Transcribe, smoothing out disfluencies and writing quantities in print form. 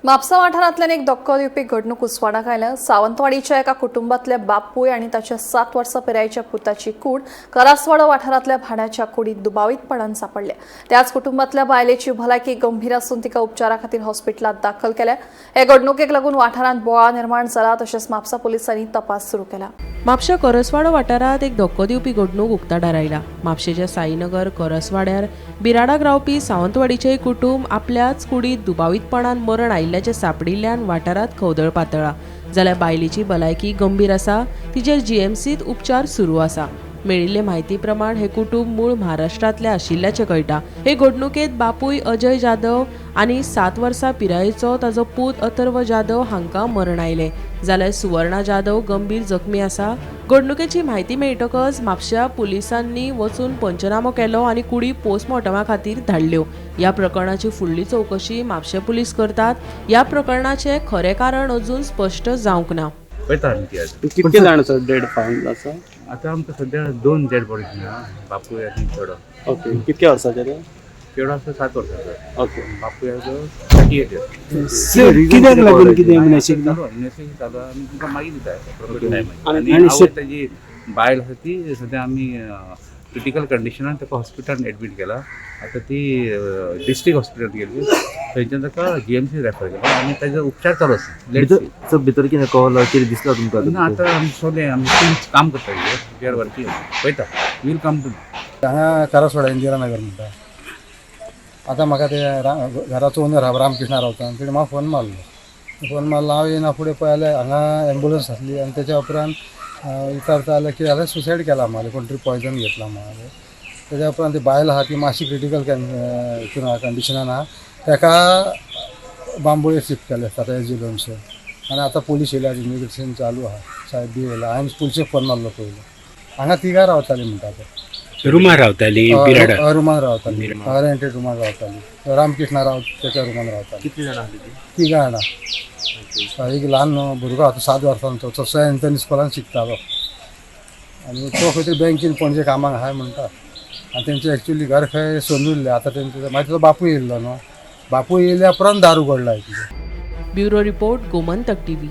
म्हापसा वाठारांतल्यान एक धक्को दिवपी घडणूक उस्वाडाक आयल्या. सावंतवाडीच्या एका कुटुंबातल्या बापूय आनी ताच्या 7 वर्सां पिरायेच्या पुताची कूड करासवाडो वाठारांतल्या भाड्याच्या कुडीत दुबावीतपणान सांपडल्या. त्याच कुटुंबातल्या बायलेची भलायकी गंभीर आसून तिका उपचारा खातीर हॉस्पिटलांत दाखल केल्या. हे घडणुकेक लागून वाठारांत बोवाळ निर्माण जाला. तशेंच म्हापसा पोलिसांनी तपास सुरू केला. म्हापशा करसवाडो वाठारांत एक धक्को दिवपी घडणूक उक्ताडार आयला. म्हापशेच्या साईनगर करसवाड्यार बिराडाक रावपी सावंतवाडीचें एक कुटूंब आपल्याच कुडीत दुबावीतपणान मरण आयिल्ल्याचें सांपडिल्ल्यान वाठारांत खवदळ पातळ्ळा. जाल्यार बायलेची भलायकी गंभीर आसा. तिचेर जीएमसीत उपचार सुरू आसा. मेळिल्ले म्हायती प्रमाण हे कुटूंब मूळ महाराष्ट्रांतलें आशिल्ल्याचें कळटा. हे घडणुकेंत बापूय अजय जाधव आनी 7 वर्सां पिरायेचो ताजो पूत अथर्व जाधव हांकां मरण आयलें. जाल्यार सुवर्णा जाधव गंभीर जखमी आसा. घडणुकेची म्हायती मेळटकच म्हापश्या पुलिसांनी वचून पंचनामो केलो आनी कुडी पोस्टमॉर्टमा खातीर धाडल्यो. ह्या प्रकरणाची फुडली चवकशी म्हापशें पुलीस करतात. ह्या प्रकरणाचें खरें कारण अजून स्पश्ट जावंक ना. पळयता आमी ती आतां. कितके जाण सर डेड फावंड आसा? आतां आमकां सद्या 2 डेड बॉडीज मेळ्ळा, बापूय आनी चेडो. ओके, कितक्या वर्साचे ते? चेडो आसा 7 वर्साचो. ओके. बापूय आसा 38 इयर्स. सर, कित्याक लागून कितें म्हणल्यार? चालू इन्वेस्टिगेशन चालू आहा, आमी तुमकां मागीर दिता appropriate time. आनी आनी आवय ताजी बायल आसा ती सद्या आमी क्रिटिकल कंडिशनान ताका हॉस्पिटलान एडमीट केला. आतां ती डिस्ट्रिक्ट हॉस्पिटलान गेली, थंयच्यान ताका जीएमसी रेफर केला आनी ताजो उपचार चालू आसा. Let's see. भितर सर, भितर कितें कळलो, कितें दिसला तुमकां? ना, आतां आमी सोदलें, आमी टीम काम करता, we are working, पळयता, वील कम टू. हांगा करासवाडा इंदिरा नगर म्हणटा. आतां म्हाका ते घराचो ओनर आहा रामकृष्ण रावता, तेणें म्हाका फोन मारलो. फोन मारलो, हांव येयना फुडें पळय जाल्यार हांगा एम्बुलंस आसली आनी तेच्या उपरांत विचारता जाल्यार कितें जाल्यार सुसायड केला म्हणाले, कोण तरी पॉयजन घेतला म्हणाले. तेच्या उपरांत ती बायल आहा ती मातशी क्रिटिकल हितून आहा, कंडिशनान आहा. तेका बांबोळे शिफ्ट केले आतां एजुलन्स आनी आतां पोलीस येयल्या, इन्वेस्टिगेशन चालू आहा. सायब बी येयला. हांवें पुलिशेक फोन मारलो पयलो. हांगा तिगां रावतालीं म्हणटा ते. रुमार रावताली बिराडा? रुमान रावताली, रेंटेड रुमान रावताली. रामकृष्ण राव त्याच्या रुमान रावताली. कितली जाणां आसली ती? तिगां जाणां. एक ल्हान भुरगो आहा तो 7 वर्सांचो, तो सेंट एंथनी स्कुलान शिकतालो आनी तो खंय तरी बँकेन पणजे कामाक आहा म्हणटा. आनी तेंचें एक्चुली घर खंय सोंदून आतां तेंचे मागीर तो बापूय येयल्लो न्हू, बापूय येयल्या उपरांत दार उगडला. Bureau report, Gomantak TV.